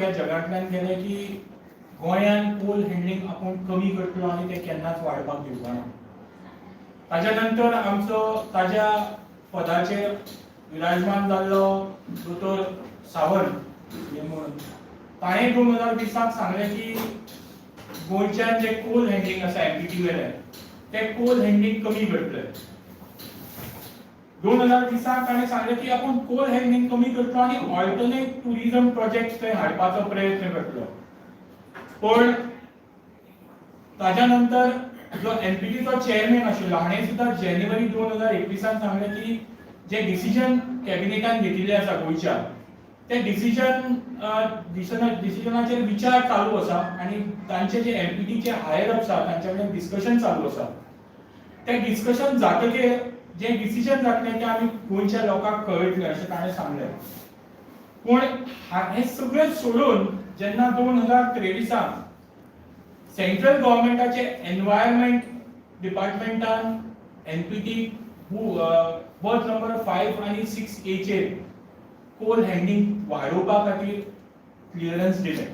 ह्या जगांतल्यान गेले की गोंयान कोल हँडलिंग आपूण कमी करतलो आनी ते केन्नाच वाडपाक दिवपा ना. ताज्या नंतर आमचो ताज्या पदाचेर विराजमान जाल्लो दोतोर सावंत म्हणून ताणें 2020 सांगलें की गोंयच्यान जे कोल हँडलिंग आसा एमपीटी वेलें तें कोल हँडलिंग कमी करतले. 2020 ताणें सांगलें की आपूण कोल हँडलिंग कमी करतलो आनी ऑल्टरनेट टुरिझम प्रोजेक्ट थंय हाडपाचो प्रयत्न करतलो. पण ताज्या नंतर जो एमपीटीचो चेअरमॅन आशिल्लो हाणें सुद्दां जानेवारी 2021 सांगलें की जे डिसिजन कॅबिनेटान घेतिल्लें आसा गोंयच्या ते डिसिजन डिसिजनाचेर विचार चालू आसा आनी तांचे जे एमपीटीचे हायर अप्स आसा तांचे कडेन डिस्कशन चालू आसा. ते डिस्कशन जातकीर जे डिसिजन जातलें तें आमी गोंयच्या लोकांक कळयतले अशें ताणें सांगलें. पूण हें सगळें सोडून जेन्ना 2023 सेंट्रल गव्हर्मेंटाचे एनवायरमेंट डिपार्टमेंटान एनपीटी बर्थ नंबर 5 आनी 6 एचेर कोल हँडलिंग वाडोवपा खातीर क्लियरन्स दिलें.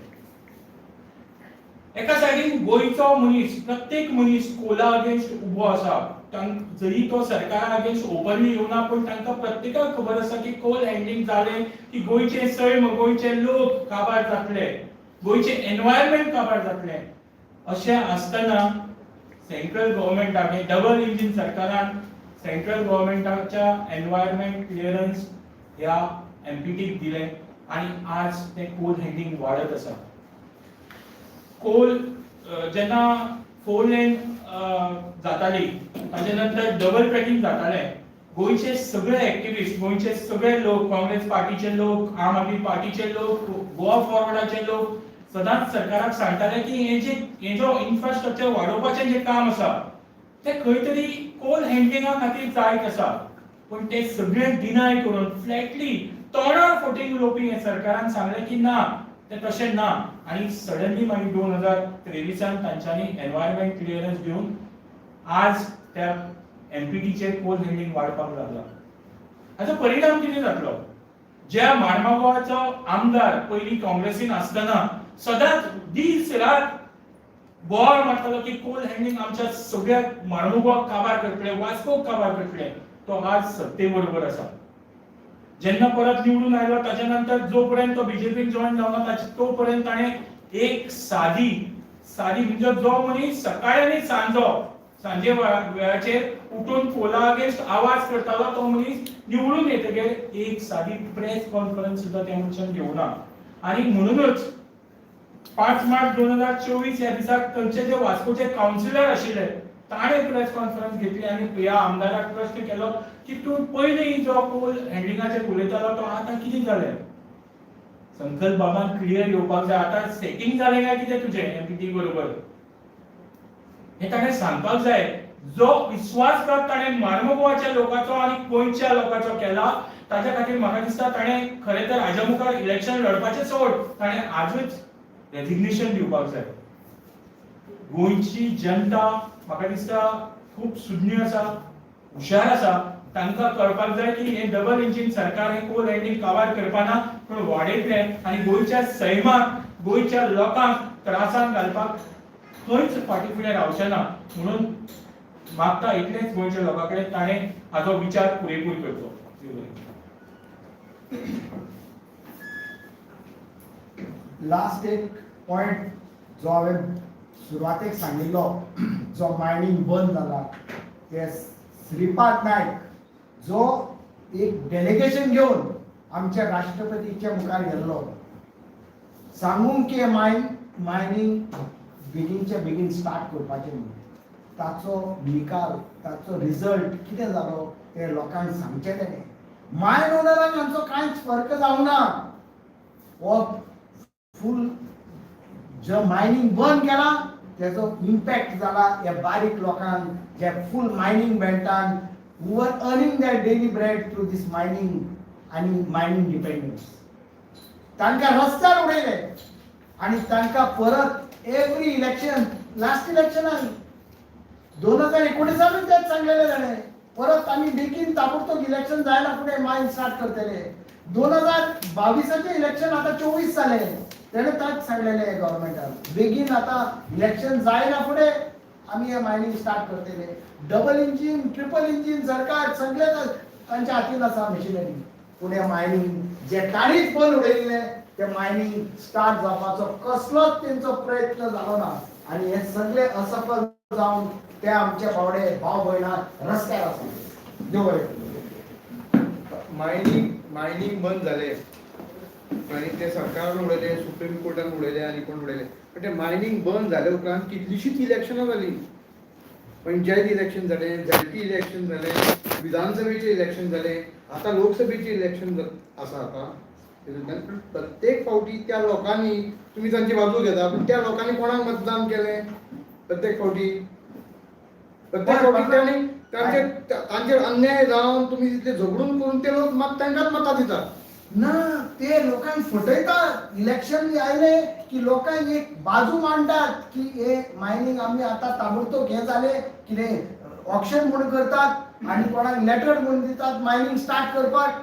एका सायडीन गोंयचो मनीस, प्रत्येक मनीस कोला अगेन्स्ट उबो आसा. जरी तो सरकारा अगेन्स्ट ओपनली येवना पूण तांकां प्रत्येकाक खबर आसा की कोल हँडलिंग जालें की गोंयचे सैम, गोंयचे लोक काबार जातले, गोंयचें एनवायरमेंट काबार जातलें. अशें आसतना सेंट्रल गव्हर्मेंटाक, डबल इंजीन सरकारान सेंट्रल गव्हर्मेंटाच्या एनवायरमेंट क्लियरन्स ह्या एमपीटीक दिलें आनी आज तें कोल हँडलिंग वाडत आसा. कोल जेन्ना 4 लेन जाताली ताजे नंतर डबल ट्रॅकिंग जातालें, गोंयचे सगळे एक्टिविस्ट, गोंयचे सगळे लोक, काँग्रेस पार्टीचे लोक, आम आदमी पार्टीचे लोक, गोवा फॉरवर्डाचे लोक सदांच सरकाराक सांगताले की हे जे हे जो इन्फ्रास्ट्रक्चर वाडोवपाचें जें काम आसा तें खंय तरी कोल हँडलिंगा खातीर जायत आसा. पूण ते सगळे डिनाय करून फ्लॅटली तोंडार फटींग उलोवपी हे सरकारान सांगलें की ना, तें तशें ना. आनी सडनली मागीर 2023 तांच्यांनी एनवायरमेंट क्लियरन्स दिवन आज त्या एमपीटीचेर कोल हँडलिंग वाडपाक लागला. हाचो परिणाम कितें जातलो? ज्या मारमागोवाचो आमदार पयलीं काँग्रेसीन आसतना सदांच दीस रात बोवाळ मारतालो की कोल हँडलिंग आमच्या सगळ्या मारमुगोवाक काबार करतले, वास्कोक काबार करतले, तो आज सत्ते बरोबर आसा. जेन्ना परत निवडून आयलो ताच्या नंतर जो पर्यंत तो बीजेपीन जॉईन जावना तो पर्यंत ताणें एक सादी सादी म्हणजे जो मनीस सकाळी आनी सांजो सांजे वेळाचेर उठून कोला अगेन्स्ट आवाज करतालो तो मनीस निवडून येतकीर एक सादी प्रेस कॉन्फरन्स सुद्दां त्या मनशान घेवना. आनी म्हणूनच 5 मार्च 2024 ह्या दिसाक थंयचे जे वास्कोचे कावन्सिलर आशिल्ले ताणें प्रेस कॉन्फरन्स घेतली आनी ह्या आमदाराक प्रश्न केलो की तूं पयलीं जो कोल हँडलिंगाचेर उलयतालो तो आतां कितें जालें? संकल्प बाबान क्लियर येवपाक जाय. आतां सेटींग जालें काय कितें तुजें एमपीटी बरोबर हें ताणें सांगपाक जाय. जो विश्वासघात ताणें मार्मगोवाच्या लोकांचो आनी गोंयच्या लोकांचो केला ताच्या खातीर म्हाका दिसता ताणें खरें तर हाज्या मुखार इलेक्शन लढपाचें सोड, ताणें आजूच रेजिग्नेशन दिवपाक जाय. गोंयची जनता म्हाका दिसता खूब सुज्ञ आसा, हुशार आसा. तांकां कळपाक जाय की हें डबल इंजीन सरकार हें कोल हँडलिंग काबार करपाना पूण वाडयतलें आनी गोंयच्या सैमाक, गोंयच्या लोकांक त्रासान घालपाक खंयच फाटीं फुडें रावचें ना. म्हणून मागता इतलेंच गोंयच्या लोकां कडेन ताणें हाजो विचार पुरेपूर करचो. लास्ट एक पॉयंट जो हांवें सुरवातेक सांगिल्लो, जो मायनींग बंद जाला ते श्रीपाद नायक जो एक डेलिगेशन घेवन आमच्या राष्ट्रपतीच्या मुखार गेल्लो सांगूंक की मायनींग बेगीनच्या बेगीन स्टार्ट करपाचें म्हणून, ताचो निकाल, ताचो रिजल्ट कितें जालो तें लोकांक सांगचें. तेणें मायन ओनरांक हांचो कांयच फरक जावना. हो फूल जो मायनींग बंद केला तेजो इम्पॅक्ट जाला ह्या बारीक लोकांक जे फूल mining बेल्टान who are earning their daily bread through this mining आनी मायनींग डिपेंडन्स, तांकां रस्त्यार उडयले आनी तांकां परत एवरी इलेक्शन, लास्ट इलेक्शनान 2019 तेच सांगलेलें ताणें, परत आमी बेगीन ताबडतोब इलेक्शन जायना फुडें मायन स्टार्ट करतले. 2022आचें इलेक्शन आतां 24 जालें. तेणें ताक सांगलेलें गव्हर्मेंटान, बेगीन आतां इलेक्शन जायना फुडें आमी हें मायनींग स्टार्ट करतले. डबल इंजीन, ट्रिपल इंजीन सरकार, सगळें तांच्या हातीन आसा मशिनरी. पूण हें मायनींग जे ताणीच बंद उडयल्लें, तें मायनींग स्टार्ट जावपाचो कसलोच तेंचो प्रयत्न जालो ना आनी हे सगळे असफल जावन ते आमचे बावडे भाव भयणां रस्त्यार आसा. देव बरें करूं. मायनींग मायनींग बंद जालें आनी ते सरकारान उडयलें, सुप्रीम कोर्टान उडयलें आनी कोण उडयलें. पण ते मायनींग बंद जाले उपरांत कितलींशींच इलेक्शनां जालीं. पंचायत इलेक्शन जालें, झेडपी इलेक्शन जालें, विधानसभेचें इलेक्शन जालें, आतां लोकसभेचें इलेक्शन आसा आतां तितूंतल्यान. पूण प्रत्येक फावटी त्या लोकांनी, तुमी तांची बाजू घेता, पूण त्या लोकांनी कोणाक मतदान केलें? प्रत्येक फावटी तांणी तांचेर तांचेर अन्याय जावन तुमी तितले झगडून करून ते लोक मात तांकांच मतां दितात. ना, ते लोकांक फटयतात. इलेक्शन आयले की लोकांक एक बाजू मांडटात की हे मायनींग आमी आतां ताबडतोब हें जालें, कितें ऑक्शन म्हूण करतात आनी कोणाक लेटर म्हूण दितात मायनींग स्टार्ट करपाक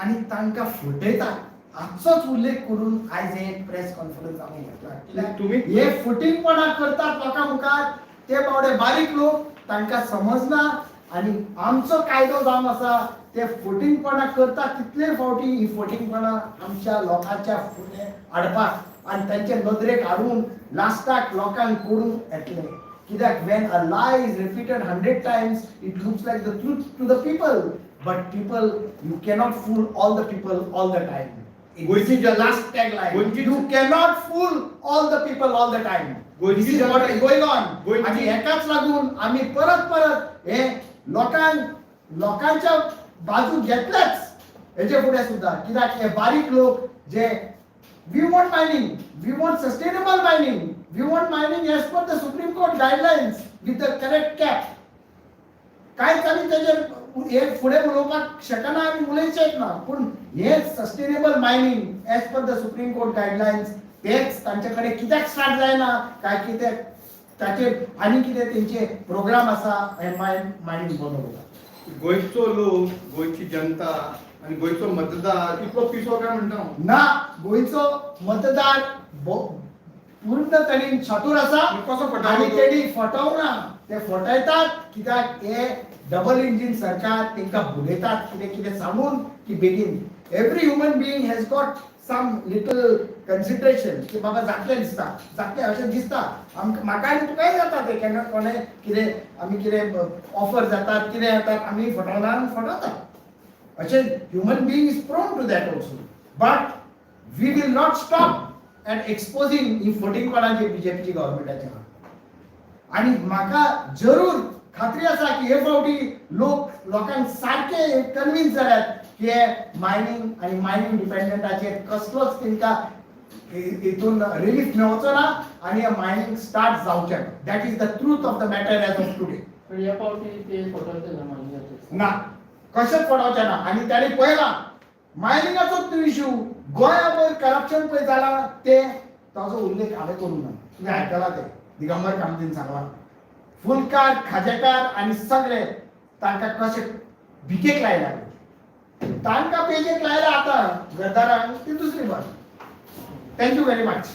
आनी तांकां फटयतात. हाचोच उल्लेख करून आयज हे प्रेस कॉन्फरन्स आमी घेतला, कित्याक हे फटींगपणां करतात लोकां मुखार. ते बावडे बारीक लोक, तांकां समजना आनी आमचो कायदो जावन आसा, ते फटींगपणां करतात तितले फावटी ही फटींगपणां आमच्या लोकांच्या फुडें हाडपाक आनी तांचे नदरेक हाडून लास्टाक लोकांक करून येतले. कित्याक when a lie is repeated 100 times, it looks like the truth to the people, but people, you cannot fool all the people all the time. The last tag line. You cannot fool all the people all the time. This is what is going on. आणि हेकाच लागून आमी परत परत हे लोकांक लोकांच्या बाजू घेतलेच हेचे फुडें सुद्दां. कित्याक हे बारीक लोक जे, we want mining, we want sustainable mining, we want mining as per the Supreme Court guidelines with the correct cap. कांयच आमी तेजेर हे फुडें उलोवपाक शकना आनी उलयचेच ना. पूण हे sustainable mining as per the Supreme Court guidelines, तेच तांचे कडेन कित्याक स्टार्ट जायना काय कितें, ताचेर आनी कितें तेंचे प्रोग्राम आसा, हे मायनींग बंद उरता. गोंयचो लोक, गोंयची जनता आनी गोंयचो मतदार इतलो पिसो काय म्हणटा हांव. ना, गोंयचो मतदार पूर्ण तरेन चातूर आसा. कसो फटवलो आनी तो? तेणी फटवना, ते फटयतात. कित्याक हे डबल इंजीन सरकार तांकां भुलयतात कितें कितें सांगून की बेगीन. Every human being has got some little consideration की बाबा जातलें दिसता, जातलें अशें दिसता आमकां. म्हाका आनी तुकाय जाता तें. केन्ना कोणें कितें आमी कितें ऑफर जातात, कितें जातात, आमी फटवना आनी फटवतात अशें. Human being is prone to that also, but we will not stop at exposing ही फटींगपणाची बीजेपीची गव्हर्मेंटाची. आणि म्हाका जरूर खात्री आसा की हे फावटी लोक लोकांक सारके कन्विन्स जाल्यात की हे मायनींग आनी मायनींग डिपेंडंटाचेर कसलोच तेंकां हितून रिलीफ मेळचो ना आनी हे मायनींग स्टार्ट जावचें. That is the truth of the matter as of today. पण ह्या फावटी ते फटवते ना मायनिंगाचे? ना, कशेंच फटवचें ना. आनी ताणी पळयलां, मायनिंगाचो इशू गोंया वयर करप्शन पळय जाला ते, ताजो उल्लेख हांवें करूंक ना, तुवें आयकला तें दिगंबर कामतीन सांगलां. फुलकार, खाजेकार आनी सगळे तांकां कशें भिकेक लायला, तांकां पेजेक लायला आतां गद्दारांक, ती दुसरी बाजू. Thank you very much.